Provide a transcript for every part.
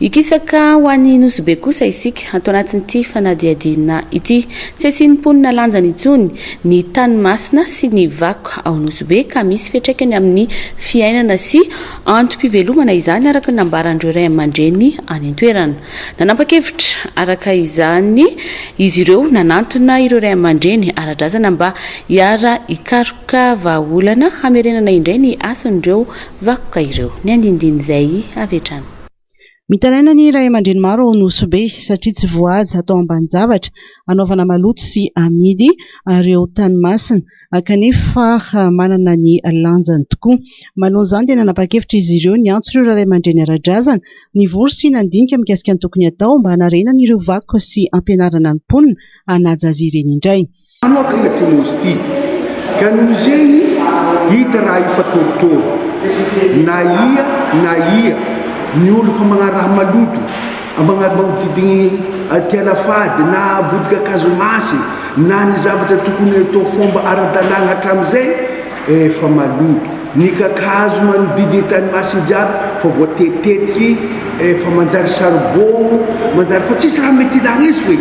Hikisaka ho any Nosy Be kosa isika ato anatin'ity fanadihadiana ity. Tsy asian'ny mponina lanjany intsony ny tany masina sy ny vakoka ao Nosy Be ka misy fiantraikany amin'ny fiainana sy antom-pivelomana izany araka ny nambaran'ireo ray aman-dreny any an-toerana. Nanapa-kevitra araka izany izy ireo nanantona ireo ray aman-dreny ara-drazana mba hiara-hikaroka vahaolana hamerenana indray ny hasin'ireo vakoka ireo. Ny andinindin'izay avy hatrany. Mitaraina ny ray aman-dreny maro ao Nosy Be satria tsy voahaja atao ambanin-javatra anaovana maloto sy amidy ireo tany masina kanefa manana ny lanjany tokoa. Manoloana izany dia nanapa-kevitra izy ireo niantso ireo ray aman-dreny ara-drazana nivory sy nandinika mikasika ny tokony hatao mba hanarenana ireo vakoka sy hampianarana ny mponina hanaja azy ireny indray. Anao ka ty nosy ty ka noho zegny hita raha io fa torotoro na ia na ia ny olo fa magnano raha maloto magnodidigny aty alafady na vody kakazo masy na ny zavatra tokony atao fomba ara-dalàgna hatramizay efa maloto ny kakazo manodidigny tany masy jiaby fa voatetitetiky efa manjary charbon manjary fa tsisy raha mety ilagna izy hoe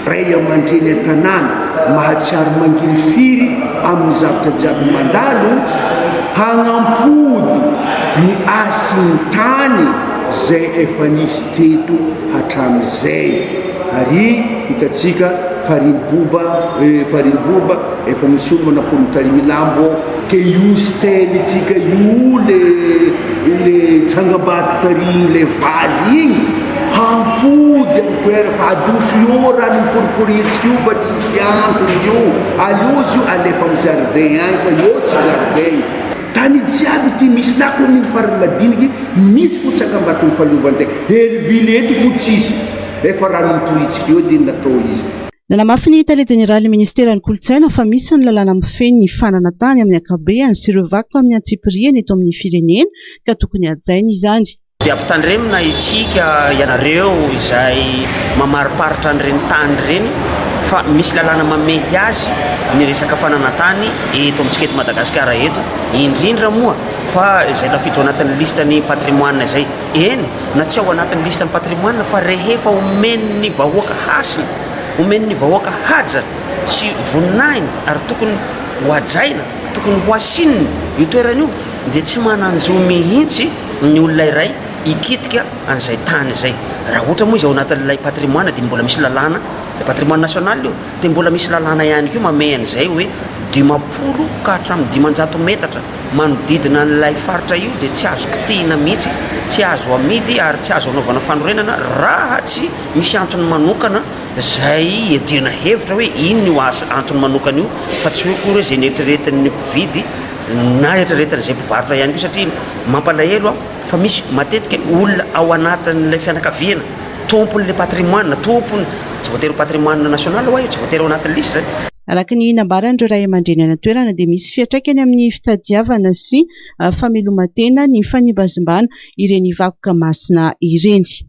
ray aman-dreny an-tanàna mahatsiaro mangirifiry amin'ny zavatra jiaby mandalo hagnampody ny asin'ny tany zay efa nisy teto hatramizay ary hitatsika fariniboba fariniboba efa misy olo manapony tarimilambo ke io stèle-tsika io le tsangambato tary le vazy igny hampody amy toera fa adoso io rano miporiporitsika io fa tsisy antony io aleo izy io alefa amy jardin agny fa io tsy jardin tany jiaby ty misy na commune farany madiniky misy fo tsangambato ny fahaleovan-tegna Hell-Ville eto fo tsisy efa rano miporitsika eo de natao izy. Nanamafy ny tale jeneraly ministeran'ny kolontsaina fa misy ny lalàna mifehy ny fananantany amin'ny ankapobeny sy ireo vakoka amin'ny antsipiriany eto amin'ny firenena ka tokony hajaina izany. Dia ampitandremina isika ianareo izay mamariparitra an'ireny tany ireny fa misy lalàna mamehy azy ny resaka fananantany eto amintsika eto Madagasikara eto, indrindra moa fa izay tafiditra ao anatin'ny liste ny patrimoine izay. Eny, na tsy ao anatin'ny liste ny patrimoine fa rehefa omen'ny vahoaka hasina, omen'ny vahoaka haja sy voninahiny ary tokony ho hajaina, tokony ho asinina io toerana io dia tsy manan-jo mihitsy ny olona iray hikitika an'izay tany izay. Raha ohatra moa izy ao anatin'ilay patrimoine dia mbola misy lalàna, ilay patrimoine national io, dia mbola misy lalàna ihany koa mamehy an'izay hoe 50 ka hatramin'ny 500 metatra manodidina an'ilay faritra io dia tsy azo kitihina mihitsy, tsy azo amidy ary tsy azo anaovana fanorenana raha tsy misy antony manokana izay iadiana hevitra hoe inona io antony manokana io fa tsy hoe koa hoe izay neritreretin'ny mpividy na eritreretin'izay mpivarotra ihany koa satria mampalahelo aho fa misy matetika olona ao anatin'ilay fianakaviana tompon'ilay patrimoine, tompony tsy voatery ho patrimoine national hoy tsy voatery ao anatin'ny lisitra. Araka ny nambaran'ireo ray aman-dreny any an-toerana dia misy fiantraikany amin'ny fitadiavana sy fameloman-tena ny fanimbazimbana ireny vakoka masina ireny.